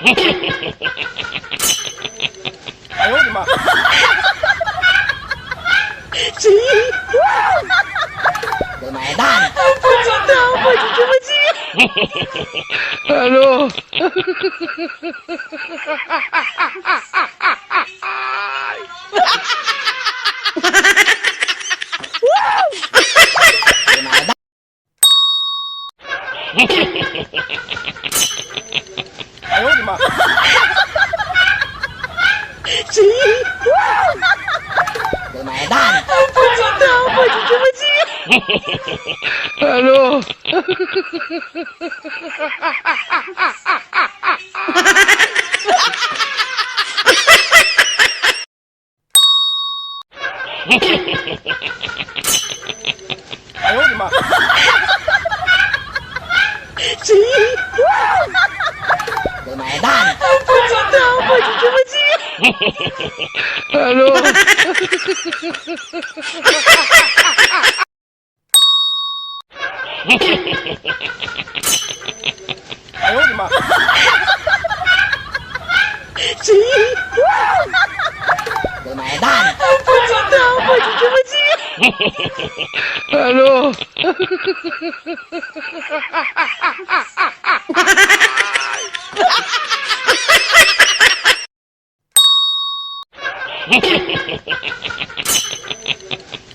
哎呦我的妈！我买单。不知道我就这么急。Hello。我买单。哎呦我的妈！我买单。不知道我就这么急。Hello。哎呦我的妈！我买单。不知道我就这么急。Hello。哎呦我的妈！我买单。不知道我就这么急。Hello。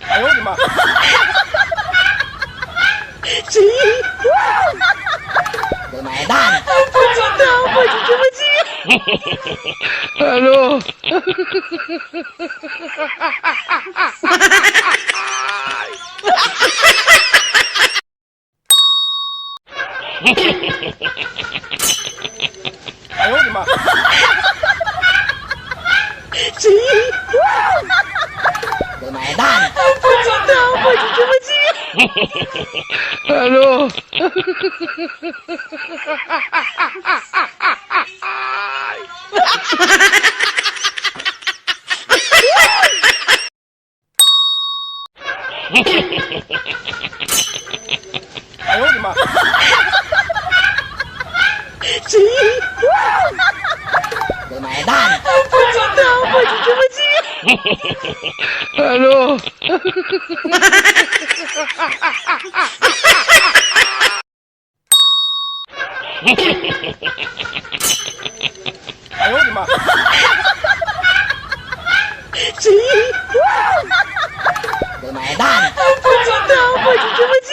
哎呦我的妈！我买单。不知道我就这么急。Hello。哎呦我的妈！我买单。不知道我就这么急。Hello。哎呦我的妈！我买单。不知道我就这么急。Hello。哎呦我的妈！我买单。不知道我就这么急。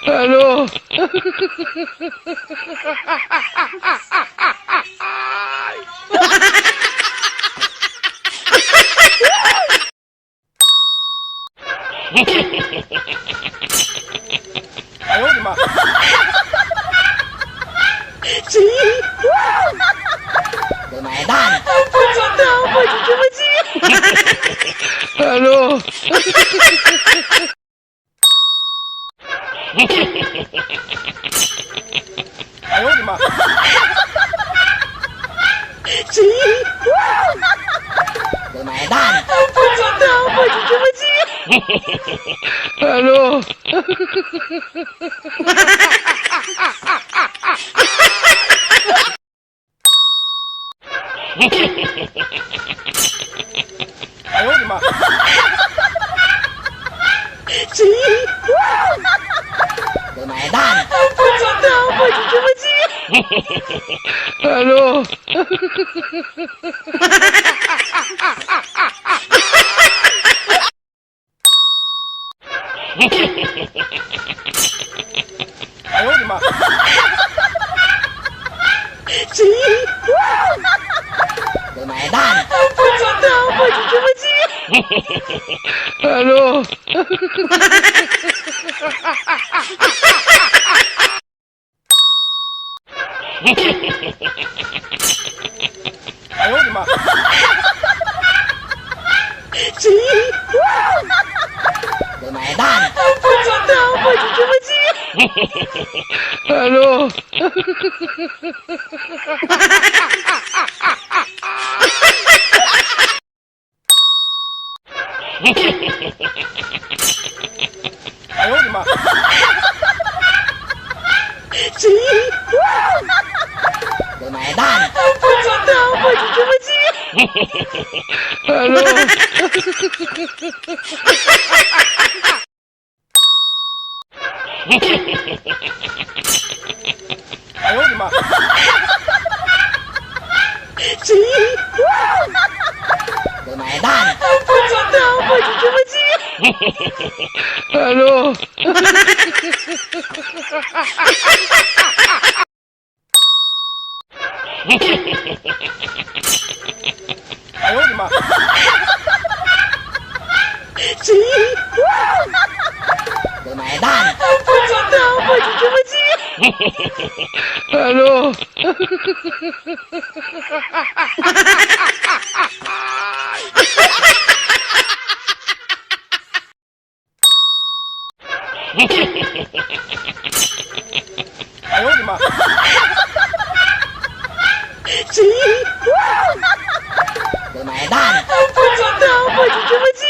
Hello。哎呦我的妈！我买单。不知道我就这么急。Hello。哎呦我的妈！我买单。不知道我就这么急。Hello。哎呦我的妈！我买单。不知道我就这么急。Hello。哎呦我的妈！我买单。不知道我就这么急。Hello。哎呦我的妈！我买单。不知道我就这么急。Hello。哎呦我的妈！我给买单。不知道，我就这么记。哎呦我的妈！谁？给买单。不知道，我就这么记。哎呦我的妈！谁？给买单。不知道，我就这么记。哎呦我的妈！谁？给买单。不知道，我就这么记。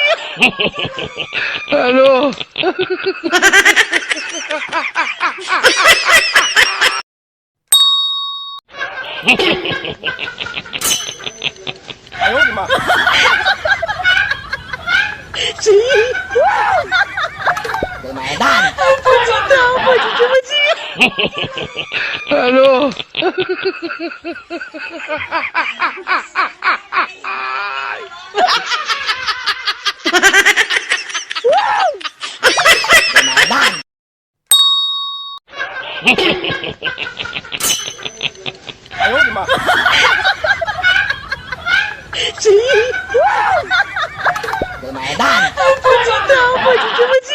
哎呦我的妈！谁？给买单。不知道，我就这么记。给买单。哎呦我的妈！谁？给买单。不知道，我就这么记。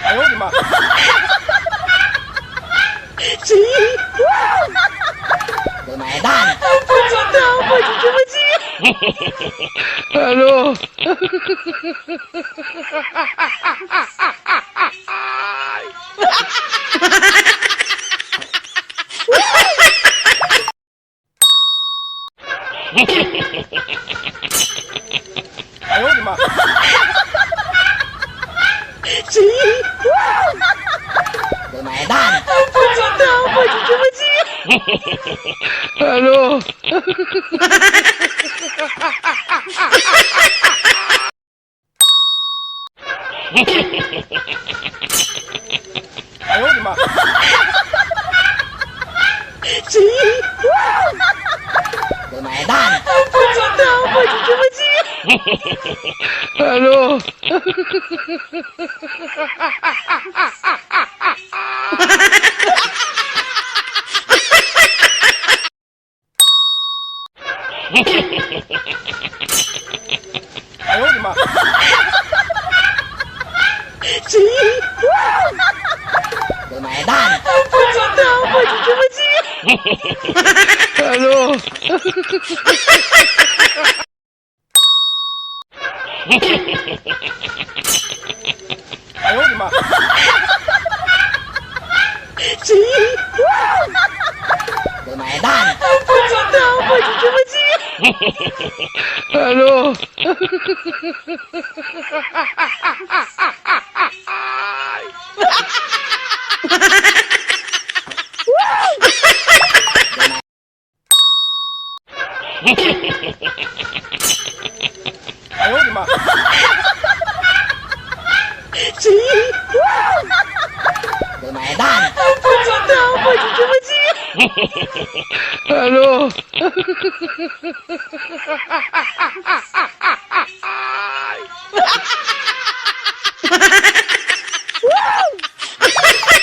哎呦我的妈！谁？给买单。不知道，我就这么记。哎呦我的妈！谁？给买单。不知道，我就这么记。哎呦我的妈！谁？给买单。不知道，我就这么记。哎呦我的妈！谁？给买单。不知道，我就这么记。哎呦我的妈！谁？给买单。不知道，我就这么记。哎呦我的妈！谁？给买单。不知道，我就这么记。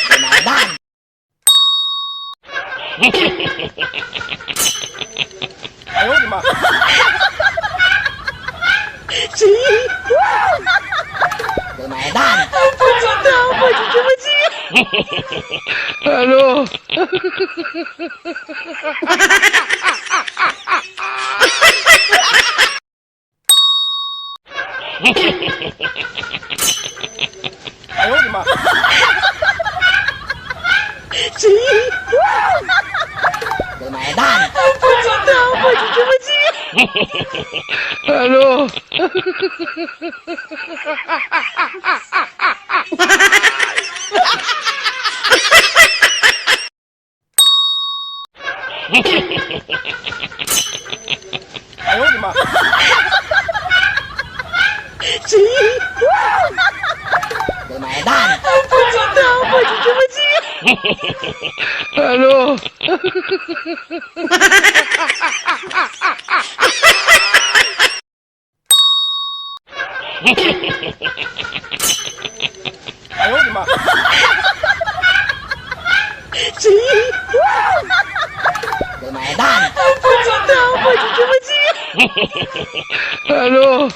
给买单。哎呦我的妈！谁？给买单。不知道，我就这么记。哎呦我的妈！谁？给买单。不知道，我就这么记。Hello. 哎呦我的妈！谁？我买单。不知道，我就这么记。Hello。哎呦我的妈！谁？我买单。不知道，我就这么记。Hello。